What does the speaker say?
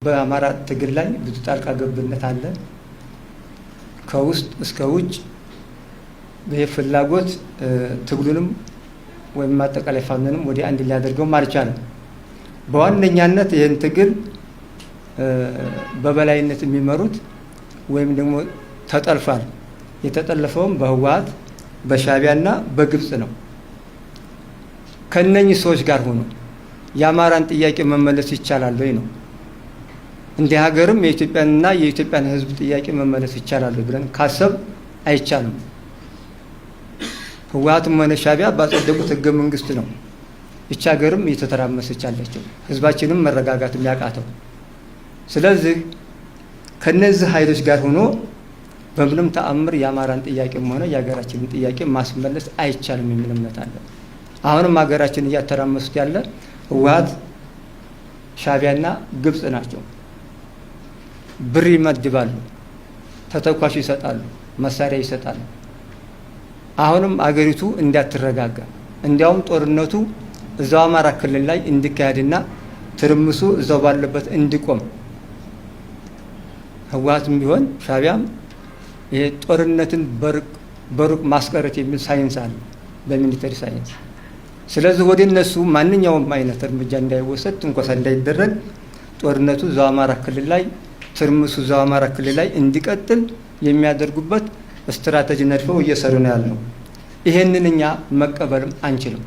በአማራ ትግል ላይ ብዙ ጣልቃ ገብነት አለ። ከውስጥ እስከ ውጭ ይህ ፍላጎት ትግሉንም ወይም አጠቃላይ ፋኖንም ወደ አንድ ሊያደርገውም አልቻለም። በዋነኛነት ይህን ትግል በበላይነት የሚመሩት ወይም ደግሞ ተጠልፏል። የተጠለፈውም በህወሓት፣ በሻዕቢያና በግብፅ ነው። ከነኚህ ሰዎች ጋር ሆኖ የአማራን ጥያቄ መመለስ ይቻላል ወይ ነው። እንደ ሀገርም የኢትዮጵያንና የኢትዮጵያን ሕዝብ ጥያቄ መመለስ ይቻላል ወይ ብለን ካሰብ አይቻልም። ህወሓትም ሆነ ሻዕቢያ ባጸደቁት ህገ መንግስት ነው ይቺ ሀገርም እየተተራመሰች ያለችው፣ ህዝባችንም መረጋጋት የሚያቃተው። ስለዚህ ከነዚህ ኃይሎች ጋር ሆኖ በምንም ተአምር የአማራን ጥያቄም ሆነ የሀገራችንን ጥያቄ ማስመለስ አይቻልም የሚል እምነት አለ። አሁንም ሀገራችን እያተራመሱት ያለ ህወሓት፣ ሻዕቢያና ግብፅ ናቸው። ብር ይመድባሉ፣ ተተኳሽ ይሰጣሉ፣ መሳሪያ ይሰጣሉ። አሁንም አገሪቱ እንዳትረጋጋ፣ እንዲያውም ጦርነቱ እዛው አማራ ክልል ላይ እንዲካሄድና ትርምሱ እዛው ባለበት እንዲቆም፣ ህወሓትም ቢሆን ሻዕቢያም ይሄ ጦርነትን በሩቅ ማስቀረት የሚል ሳይንስ አለ በ military science። ስለዚህ ወደ እነሱ ማንኛውም አይነት እርምጃ እንዳይወሰድ፣ ትንኮሳ እንዳይደረግ፣ ጦርነቱ እዛው አማራ ክልል ላይ፣ ትርምሱ እዛው አማራ ክልል ላይ እንዲቀጥል የሚያደርጉበት ስትራቴጂ ነድፈው እየሰሩ ነው ያለው። ይሄንን እኛ መቀበልም አንችልም።